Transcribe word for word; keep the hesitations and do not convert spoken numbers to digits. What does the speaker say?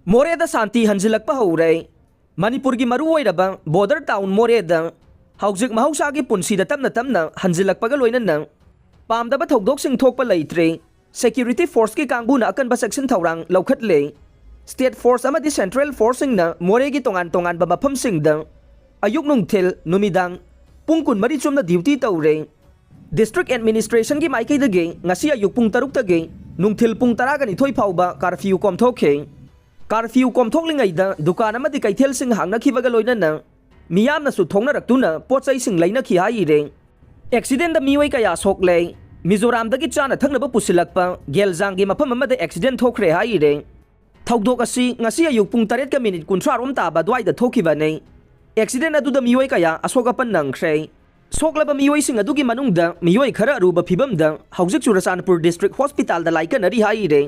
ꯃꯣꯔꯦꯗ ꯁꯥꯟꯇꯤ ꯍꯟꯖꯤꯜꯂꯛꯄ ꯍꯧꯔꯦ꯫ ꯃꯅꯤꯄꯨꯔꯒꯤ ꯃꯔꯨꯑꯣꯏꯔꯕ border town ꯃꯣꯔꯦꯗ ꯍꯧꯖꯤꯛ ꯃꯍꯧꯁꯥꯒꯤ ꯄꯨꯟꯁꯤꯗ ꯇꯞꯅ ꯇꯞꯅ ꯍꯟꯖꯤꯜꯂꯛꯄꯒ ꯂꯣꯏꯅꯅ ꯄꯥꯝꯗꯕ ꯊꯧꯗꯣꯛꯁꯤꯡ ꯊꯣꯛꯄ ꯂꯩꯇ꯭ꯔꯦ꯫ Security forceꯀꯤ ꯀꯥꯡꯕꯨꯅ ꯑꯀꯟꯕ ꯆꯦꯛꯁꯤꯟ ꯊꯧꯔꯥꯡ ꯂꯧꯈꯠꯂꯦ꯫ State force ꯑꯃꯗꯤ central forceꯁꯤꯡꯅ ꯃꯣꯔꯦꯒꯤ ꯇꯣꯉꯥꯟ ꯇꯣꯉꯥꯟꯕ ꯃꯐꯝꯁꯤꯡꯗ ꯑꯌꯨꯛ ꯅꯨꯡꯊꯤꯜ ꯅꯨꯃꯤꯗꯥꯡ ꯄꯨꯡ ꯀꯨꯟꯃꯔꯤ ꯆꯨꯝꯅ duty ꯇꯧꯔꯦ꯫ District administrationꯒꯤ ꯃꯥꯏꯀꯩꯗꯒꯤ ꯉꯁꯤ ꯑꯌꯨꯛ ꯄꯨꯡ ꯇꯔꯨꯛꯇꯒꯤ ꯅꯨꯡꯊꯤꯜ ꯄꯨꯡ ꯇꯔꯥꯒ ꯅꯤꯊꯣꯏ ꯐꯥꯎꯕ curfew ꯀꯣꯝꯊꯣꯛꯈꯤ꯫ Curfew ꯀꯣꯝꯊꯣꯛꯂꯤꯉꯩꯗ ꯗꯨꯀꯥꯟ ꯑꯃꯗꯤ ꯀꯩꯊꯦꯜꯁꯤꯡ ꯍꯥꯡꯅꯈꯤꯕꯒ ꯂꯣꯏꯅꯅ ꯃꯤꯌꯥꯝꯅꯁꯨ ꯊꯣꯛꯅꯔꯛꯇꯨꯅ ꯄꯣꯠ ꯆꯩꯁꯤꯡ ꯂꯩꯅꯈꯤ ꯍꯥꯏꯔꯦ꯫ Accidentꯗ ꯃꯤꯑꯣꯏ ꯀꯌꯥ ꯁꯣꯛꯂꯦ? ꯃꯤꯖꯣꯔꯥꯝꯗꯒꯤ ꯆꯥꯅ ꯊꯛꯅꯕ ꯄꯨꯁꯤꯜꯂꯛꯄ ꯒꯦꯜꯖꯥꯡꯒꯤ ꯃꯐꯝ ꯑꯃꯗ accident ꯊꯣꯛꯈ꯭ꯔꯦ ꯍꯥꯏꯔꯦ꯫ ꯊꯧꯗꯣꯛ ꯑꯁꯤ ꯉꯁꯤ ꯑꯌꯨꯛ ꯄꯨꯡ ꯇꯔꯦꯠꯀ minute ꯀꯨꯟꯊ꯭ꯔꯥ ꯔꯣꯝ ꯇꯥꯕ ꯑꯗꯨꯋꯥꯏꯗ ꯊꯣꯛꯈꯤꯕꯅꯤ꯫ Accident ꯑꯗꯨꯗ ꯃꯤꯑꯣꯏ ꯀꯌꯥ ꯑꯁꯣꯛ ꯑꯄꯟ ꯅꯪꯈ꯭ꯔꯦ꯫ ꯁꯣꯛꯂꯕ ꯃꯤꯑꯣꯏꯁꯤꯡ ꯑꯗꯨꯒꯤ ꯃꯅꯨꯡꯗ ꯃꯤꯑꯣꯏ ꯈꯔ ꯑꯔꯨꯕ ꯐꯤꯕꯝꯗ ꯍꯧꯖꯤꯛ ꯆꯨꯔꯆꯥꯟꯄꯨꯔ district hospitalꯗ ꯂꯥꯏꯀꯠꯅꯔꯤ ꯍꯥꯏꯔꯦ꯫